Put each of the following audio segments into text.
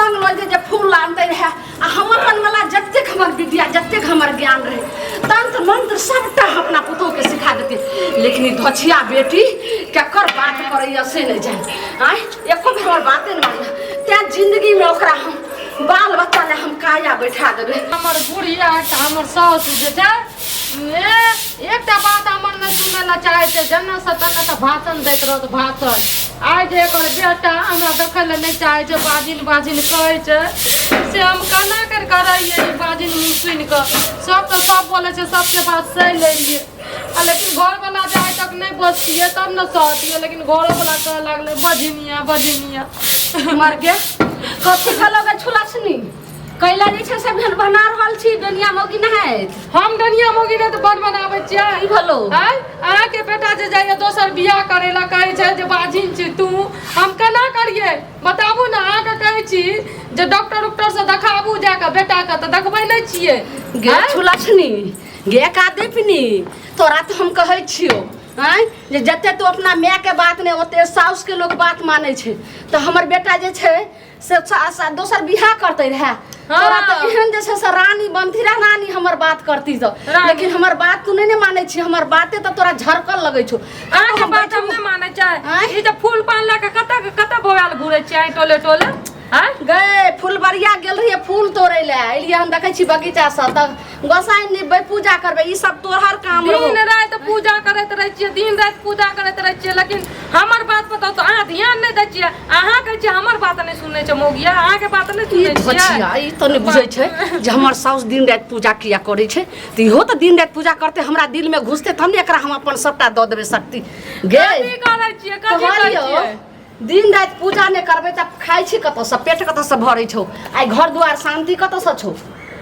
संग लऽ जे जे फूल आनते रहए आ हम अपन वाला जतेक हमर विद्या जतेक हमर ज्ञान रहे तंत्र मंत्र सबटा हम अपना पुतोहके सिखा देती लेकिन ई धोछिया बेटी केकर बात करैया से नहि जानि आँय एको बेर हमर बाते नहि मानैया तेँ जिंदगीमे ओकरा हम बाल बच्चा लए हम काया बैठा देबै। हमर बुढ़िया एकटा हमर साउस जे छै ए एकटा बात हमर नहि सुनै लए चाहै छै, जन्ने से तन्ने तऽ भाषण दैत रहत भाषण। आइ जे एकर बेटा हमरा देखै लए नहि चाहै छै, बाजिन बाजिन कहै छै, से हम केना करि कऽ रहियै ई बाजिन मुँह सुनि कऽ। सब तऽ सब बोलै छै, सबके बात सहि लेलियै, आ लेकिन घरवला जे आइ तक नहि बजतियै तब ने सहतियै, लेकिन घरोवला कहऽ लागलै बजिनिया बजिनिया। मर गे, कथी खेलो गे छुलछनी? कैला जे छै से भेल बना रहल छी डनिया मौगी नहाइत। हम डनिया मौगी नहि तऽ बड बनाबै छियै। की भेलो? आँय, अहाँके बेटा जे जाइए दोसर बियाह करै लए कहै छै जे बाजिन छी तू, हम केना करियै बताबू ने? अहाँके कहै छी जे डॉक्टर उक्टरसँ देखाबू जाकऽ बेटाके, तऽ देखबै नहि छियै। गे आँय? छुलछनी गे कादिपनी, तोरा तऽ हम कहै छियौ आँय जे जते तू अपना मायके बात नहि ओते साउसके लोक बात मानै छै, तऽ हमर बेटा जे छै से दोसर बियाह करते रहे, तोरा तऽ एहन जे छै से रानी बनती रह, रानी हमर बात करती तऽ, रानी। लेकिन हमर बात तू नहि ने मानै छी, हमर बाते तऽ तोरा झरकल लगै छौ। अहाँके हम बात हम बैठू। नहि मानै छै। आँय? ई जे फूल पान लए कऽ कतऽ कतऽ बौआल घुरै छियै टोले टोले? आँय? गए फुलबरिया गेल रहियै फूल तोड़ै लए, एलियै हम देखै छी बगीचा से, तऽ गोसाई निपबै पूजा करबै ई सब तोहर काम रहो। दिन राति पूजा करैत रहै छियै, दिन राति पूजा करैत रहै छियै, लेकिन हमर बात बताउ तऽ अहाँ ध्यान नहि दै छियै। अहाँ कहै छियै हमर बात नहि सुनै छै मौगिया, अहाँके बात नहि ई सुनै छियै। धोछिया ई तऽ नहि बुझै छै जे हमर साउस दिन राति पूजा किया करै छै, तऽ इहो तऽ दिन राति पूजा करतै, हमरा दिलमे घुसतै तब ने एकरा हम अपन सबटा दऽ देबै शक्ति। गे कथी करै छियै, कथी करै कहलियौ छियै? दिन राति पूजा नहि करबै तऽ खाइ छी कतऽसँ, पेट कतऽसँ भरै छौ, आइ घर दुआर शान्ति कतऽसँ छौ?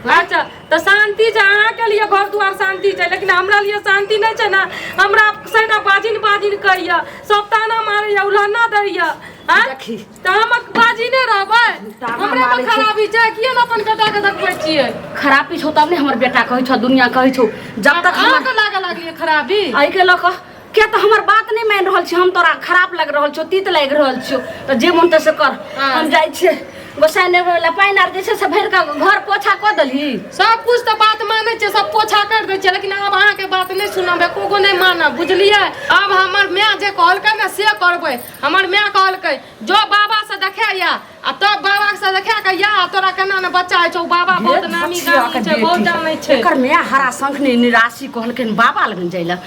अच्छा तऽ शान्ति छै अहाँके लिए, घर दुआर शान्ति छै, लेकिन हमरा लिए शान्ति नहि छै ने। हमरा सैटा बाजिन बाजिन कहैया, सब ताना मारैया, उल्हना दैया। आँय? देखी। तऽ हम बाजिने रहबै? ताना हमरे मारै मे छै। खराबी छै, किया ने अपन बेटा के देखबै छियै? खराबी छौ तब ने हमर बेटा कहै छौ, दुनिया कहै छौ, जब तक हमर अहाँके लागऽ लागलियै खराबी एहिके लऽ कऽ किया तऽ हमर बात नहि मानि रहल छी, हम तोरा खराब लागि रहल छौ, तीत लागि रहल छियौ, तऽ जे मोन तऽ से कर। हाँ। हम जाइ छियै गोसाइ नेबै लए, पानि आर जे छै से भरि कऽ घर पोछा कऽ देलही? सब कुछ तऽ बात मानै छियै, सब पोछा कर दै छियै, लेकिन आब अहाँके बात नहि सुनब, एको गो नहि मानब, बुझलियै? आब हमर माय जे कहलकै ने से करबै। हमर माय कहलकै जो बाबा से देखाय, आ तब बाबा से देखा के या तोरा केना ने बच्चा होइ छौ, बाबा बहुत नामी गामी छै, बहुत जानै छै। एकर माय हरा शंख ने निराशी कहलखिन बाबा लगन जाइ लए,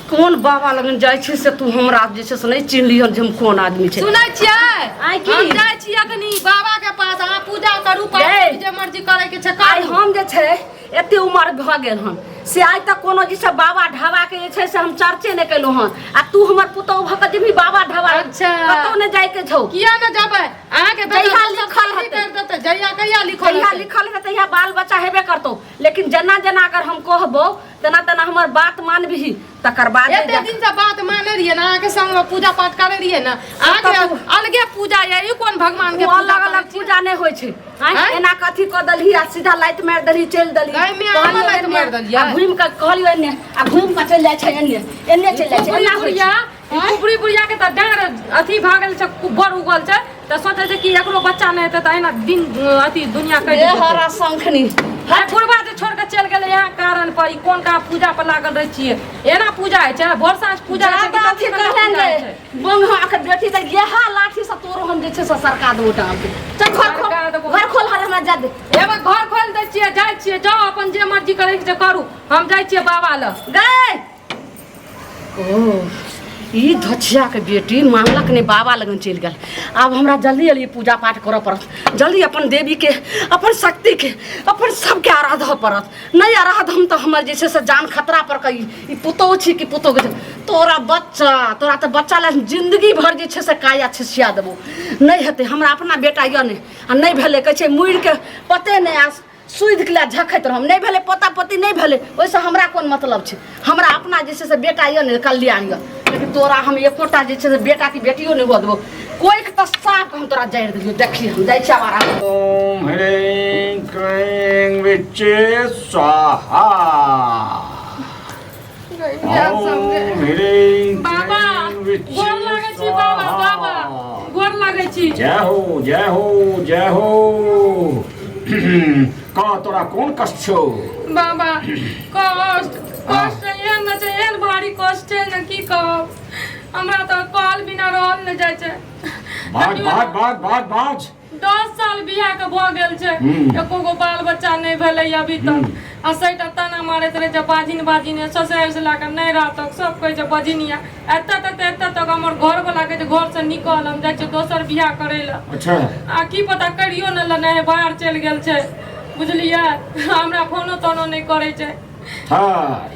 कोन बाबा लगन जाइ छै से तू हमरा जे छै से नहि चिन्हलिहन जे हम कोन आदमी छै। सुनै छियै? आइ की? हम जाइ छी अखनी बाबा के पास, अहाँ पूजा करू, पाठ गै। करू, जे मर्जी करे के छै आइ करू। हम जे छै एते उमर भऽ गेल हन से आइ तक कोनो जे छै बाबा ढाबा के जे छै से हम चर्चे नहि केलहुँ हन, आ तू हमर पुतहु भऽ कऽ जेबही बाबा ढाबा? अच्छा। कतौ नहि जाइके छौ। किया ने जेबै? अहाँके बेटा जहिया दोसर लिखल शादी हेतै। करि देतै, जहिया कहिया लिखल जहिया हेतै? लिखल हेतै तहिया बाल बच्चा हेबे करतौ, लेकिन जेना जेना अगर हम कहबौ तेना तेना हमर बात मानबही तकर बाद। एते दिन से बात माने रहियै ने, अहाँके संग में पूजा पाठ करे रहियै ने, अहाँके तब अलगे पूजा ये, ई कोन भगवान के ओ पूजा अलग करै अलग छियै? पूजा नहि होइ छै। आँय, आँय? एना कथी कऽ देलही आ सीधा लाइट मारि देलही चलि देलही। गाय में कहलियौ अहाँ लाइट एन्ने, मारि देलियै? आ घुमि कऽ कहलियौ एन्ने आ घुमि कऽ चलि जाइ छै एन्ने एन्ने चलि जाइ छै, कुबरी एना होइ बुढ़िया छै। ई कुबरी बुढ़िया के तऽ डाँर अथी भऽ गेल छै, बड़ उगल छै, तऽ सोचै छै कि एकरो बच्चा नहि हेतै तऽ एहिना दिन अथी दुनिया कटि ए जेतै। हरा शंखनी। हट बुढ़वा जे छोड़ के चलि गेलै यहाँ कारण पर, ई कोन कहाँ पूजा पर लागल रहै छियै? एना पूजा होइ छै? भोर साँझ पूजा होइ छै कि जादा अथी कथी केना कहलनि पूजा होइ जे छै? बंगहा के बेटी तऽ इएह लाठी से तोरो हम जे छै से सरका देबो टांग के। चल घर खोल, सरका देबो। घर खोल, हर हमरा जा दे। एगो घर खोलि दै छियै, जाइ छियै, जाउ अपन जे मर्जी करै के छै करू, हम जाइ छियै बाबा लग। गै ओ ई धछियाके बेटी मांगलक नहि, बाबा लगन चलि गेल। आब हमरा जल्दी जल्दी पूजा पाठ करऽ पड़त, जल्दी अपन देवीके, अपन शक्तिके, अपन सबके आराधऽ पड़त। नहि आराधम तऽ हमर जे छै से जान खतरा पर कऽ ई पुतोहु छी कि पुतोहु तोरा बच्चा, तोरा तऽ बच्चा लए जिन्दगी भरि जे छै से काया छिछिया देबो। नहि हेतै, हमरा अपना बेटा यऽ नहि आ नहि भेलै, कहै छै मुड़िके पते नहि आ सुधिके लए झखैत रहम। नहि भेलै पोता पोती नहि भेलै, ओहिसँ हमरा कोन मतलब छै? हमरा अपना जे छै से बेटा यऽ ने कल्याण यऽ, लेकिन तोरा हम एकोटा जे छै से बेटा की बेटियो नहि हुअ देबो। कोइके तऽ साफ हम तोरा जड़ि देलियौ। देखी हम जाइ छी आब आराम। ओम ह्रीं क्रीं विच्चे स्वाहा। ओम ह्रीं बाबा क्रीं विच्चे गोर लागै छी बाबा, बाबा स्वाहा। गोर लागै छी। जय हो, जय हो, जय हो। कह, तोरा कोन कष्ट छौ? बाबा, कष्ट कष्ट एहन ने छै, एहन भारी कष्ट छै ने, की कहब, हमरा तऽ कहल बिना रहल नहि जाइ छै। बाज, बाज, बाज, बाज, बाज। 10 साल बियाह के भऽ गेल छै, एको गो बाल बच्चा नहि भेलै अभी तक। आ सैटा ताना मारैत रहै छै, बाजिन बाजिन, ससुरारि से लए कऽ नहि रहतक, सब कहै छै बजिनिया। एतऽ तक तऽ एतऽ तक हमर घरवला कहै छै घरसँ निकल, हम जाइ छियै दोसर बियाह करै लए। आ की पता करियो ने लेने है, बाहर चलि गेल छै, बुझलियै? हमरा फोनो तोनो नहि करै छै।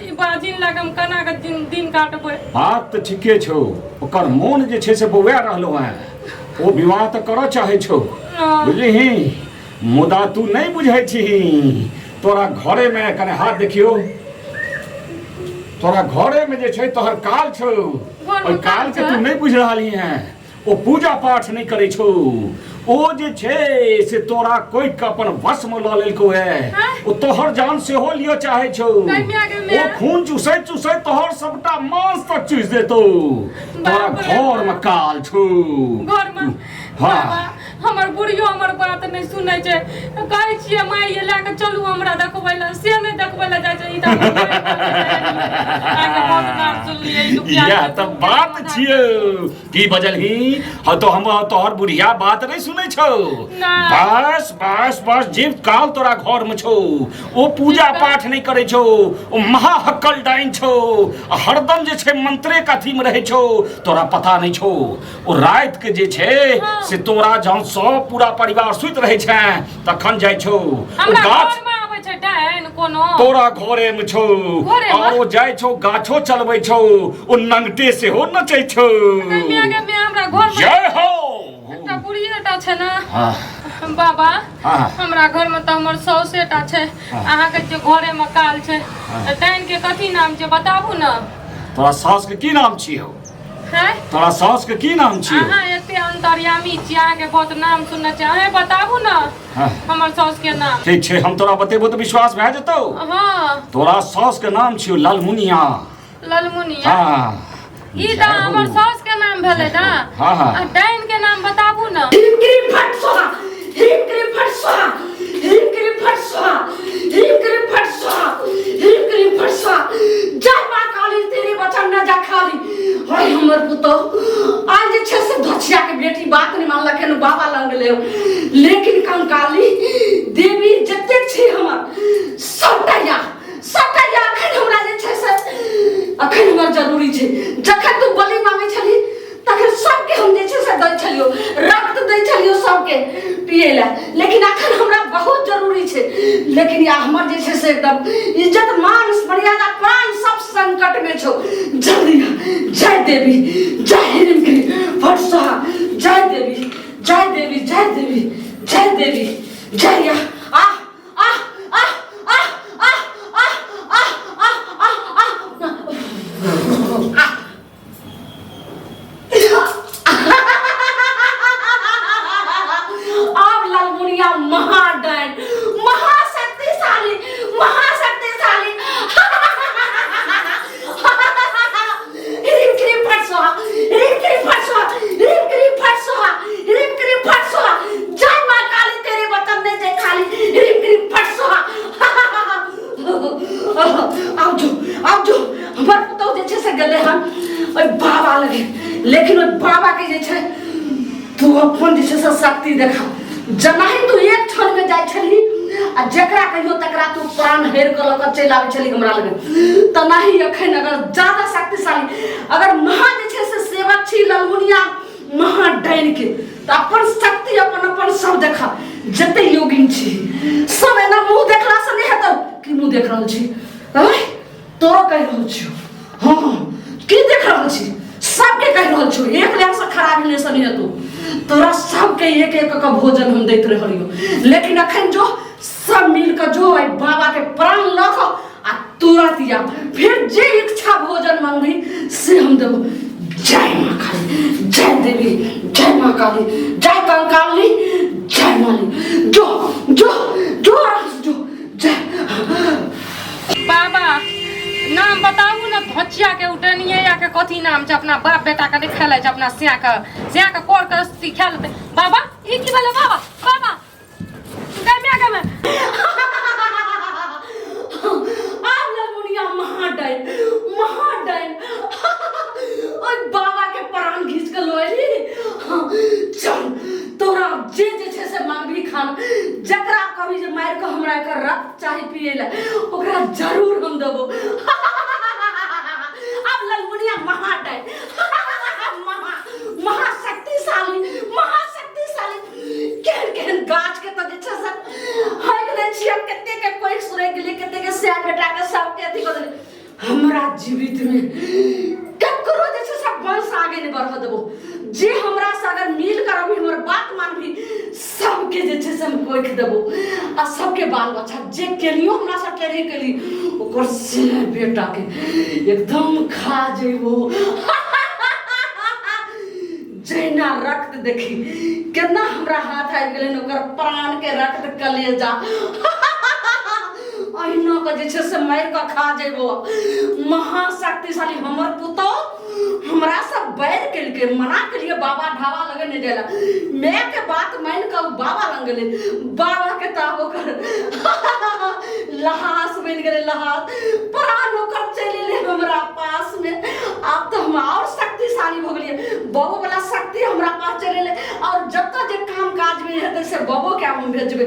ई बाजिन लए कऽ हम केना कऽ दिन दिन काटबै? बात तऽ ठीके छौ। ओकर मोन जे छै से बौआ रहलो हैं, ओ विवाह तऽ करऽ चाहै छौ। बुझलिही? मुदा तू नहि बुझै छिही। तोरा घरेमे, कने हाथ देखियौ, तोरा घरेमे जे छै तोहर काल छौ। घरमे ओहि काल के काल तू छै? नहि बुझि रहलही हैं। ओ पूजा पाठ नहि करै छौ। ओ जे छै से तोरा कोइ के अपन वश में लऽ लेलकौ है। ओ तोहर जान सेहो लिअ चाहै छौ। गै माय, गै माय। ओ खून चूसैत चूसैत तोहर सबटा मांस तक चूस देतौ। तोरा बाप रे घर में बाप। काल छौ। घर में? हाँ। बाबा, हमर बुढ़ियो हमर बात नहि सुनै छै। कहै छियै माय ये लए कऽ चलू हमरा देखबै लए, से नहि देखबै लए जाइ छै। ई तऽ हमर माय अहाँके बहुत नाम सुनलियै, ई दुखिया इएह छै, तऽ दुखिया बात माथा। छियौ। की बजलही? हँ, तो हम तोहर बुढ़िया बात नहीं सुनै छौ। नहि। बस बस बस, जे काल तोरा घर में छौ ओ पूजा जीव काल। पाठ नहीं करै छौ। ओ महाहक्कल डाइन छौ आ हरदम जे छै मंत्रे के अथी में रहै छौ। तोरा पता नहीं छौ, ओ राति के जे छै से तोरा जहन सब पूरा परिवार सुति रहै छै तखन जाइ छौ ओ हमरा गाछ। घर में आबै छै डाइन कोनो? तोरा घरे में छौ। घरे में? और ओ जाइ छौ, गाछो चलबै छौ, ओ नंगटे सेहो नचै छौ। गै माय, गै माय, हमरा घर में जय हो। एकटा बुढ़िएटा छै ने। हाँ। बाबा, हाँ। हमरा घर में तऽ हमर साउसेटा छै। अहाँके जे घरे में काल छै, तऽ डाइन के कथी नाम छै, बताबू ने। तोरा सास के की नाम छियौ? हैं? तोरा सास के की नाम छियौ? अहाँ एते अंतर्यामी छी, अहाँके बहुत नाम सुनने छी, अहें बताबू ने। हाँ। हमर साउस के नाम। ठीक छै, हम तोरा बतेबो तऽ विश्वास भए जेतौ। हाँ। तोरा सास के नाम छियौ लालमुनिया। ललमुनिया? हाँ। ई तऽ हमर साउस के नाम भेलै ने। हाँ, हाँ। आ डाइन के नाम बताबू ने। ह्रीं क्रीं फट स्वाहा, ह्रीं क्रीं फट स्वाहा, ह्रीं क्रीं फट स्वाहा, ह्रीं क्रीं फट स्वाहा, ह्रीं क्रीं फट स्वाहा। जय माँ काली, तेरे वचन न जा खाली। हाय हमर पुतोह, आज जे छै से धछिया के बेटी बात नहीं मानलक हन, बाबा लंग गेलै। लेकिन कंकाली देवी जतेक छै हमर सबटा या सबटा या अखन हमरा जे छै से अखन हमर जरूरी छै। जखन तू बलि मांगै छली तखन सबके हम जे छै से दै छलियो, रक्त दै छलियो सबके पिए ला, लेकिन अखन हमरा बहुत जरूरी छै। लेकिन या हमर जे छै से एकदम इज्जत मान मर्यादा प्राण सब संकट में छौ। जल्दी आ। जय देवी, जय हिरिम के फट स्वाहा। जय देवी, जय देवी, जय देवी, जय देवी, जय या आ आ आ आ आ आ आ आ आ आ आ। अब लालमुनिया महाडाइन महाशक्तिशाली महाशक्तिशाली। ह्रीं क्रीं फट स्वाहा, ह्रीं क्रीं फट स्वाहा, ह्रीं क्रीं फट स्वाहा, ह्रीं क्रीं फट स्वाहा। जय माँ काली, तेरे वचन नहीं जय खाली। ह्रीं क्रीं फट स्वाहा। आब जो, आब जो, हमर पुतहु जे छै से गेलै हन ओहि बाबा लगे, लेकिन ओहि बाबा के जे छै तू अपन जे छै से शक्ति देखा। जेनाही तू एक क्षण में जाइ छलही आ जकरा कहियो तकरा तू प्राण हेर कऽ लऽ कऽ चलि आबै छलही हमरा लग, तेनाही एखन अगर ज्यादा शक्तिशाली अगर महा जे छै से सेवक छी ललमुनिया महा डाइन के, तऽ अपन शक्ति अपन अपन सब देखा। जते योगिन छी सब एना मुँह देखलासँ नहि हेतौ। की मुँह देख रहल छी? आँय, तोरो कहि रहल छियौ। हाँ, की देख रहल छी? सबके कहि रहल छियौ, एक लाख से खराब नहि से नहि हेतौ। तोरा सबके एक एक के भोजन हम दैत रहलियौ, लेकिन अखन जो सब मिल कऽ जो एहि बाबा के प्राण लऽ कऽ आ तुरंत या फिर जे इच्छा भोजन मांगबी से हम देबो। जय माँ काली, जय देवी, जय माँ काली, जय कंकाली, जय माली। जो जो जो जो जय। बाबा, नाम बताबू ने धचिया के उठनिये या के कथी नाम छै अपना बाप बेटा के नहि खेलै छै अपना सिया के सिया के कोर के रस्सी खा लेतै बाबा ई की भेलै बाबा बाबा गमे गमे आब ललमुनिया महाडाइन महाडाइन ओहि बाबा के प्राण घीच के लोली चल तोरा जे जे छै से मांगबी खान जकरा कभी जे मारि के हमरा एकर रक्त चाही पिए ले ओकरा जरूर हम देबो आब ललमुनिया महाडाइन महा महाशक्तिशाली महाशक्तिशाली केहन केहन गाछ के तऽ जे छै से हक दै छियै कते के कोइ सुनै गेलै कते के सैर बेटा के सबके अथी कऽ देलै हमरा जीवित में ककरो जे छै से वंश आगे नहि बढ़ऽ देबो जे हमरा से अगर मिल कर अभी हमर बात मानबी सबके जे छै से हम कोखि देबो आ सबके बाल बच्चा जे केलियो हमरा से टेढ़े केली ओकर से बेटा के एकदम खा जेबो जहिना रक्त देखी केना हमरा हाथ आबि गेलै ओकर प्राण के रक्त कलेजा अहिना के जे छै से मारि कऽ खा जेबो महाशक्तिशाली हमर पुतोह हमरा से बैर केलकै मना केलिए बाबा ढाबा लगे नहि जाय ला माय के बात मानि कऽ ओ बाबा लग गेलै बाबा के तऽ आब ओकर लहास बनि गेलै लहास प्राण ओकर चलि एलै हमरा पास में आब तऽ हम और शक्तिशाली भऽ गेलियै बबो वाला शक्ति हमरा पास चलि एलै और जतऽ जे काम काज भी हेतै से बबो के आब हम भेजबै।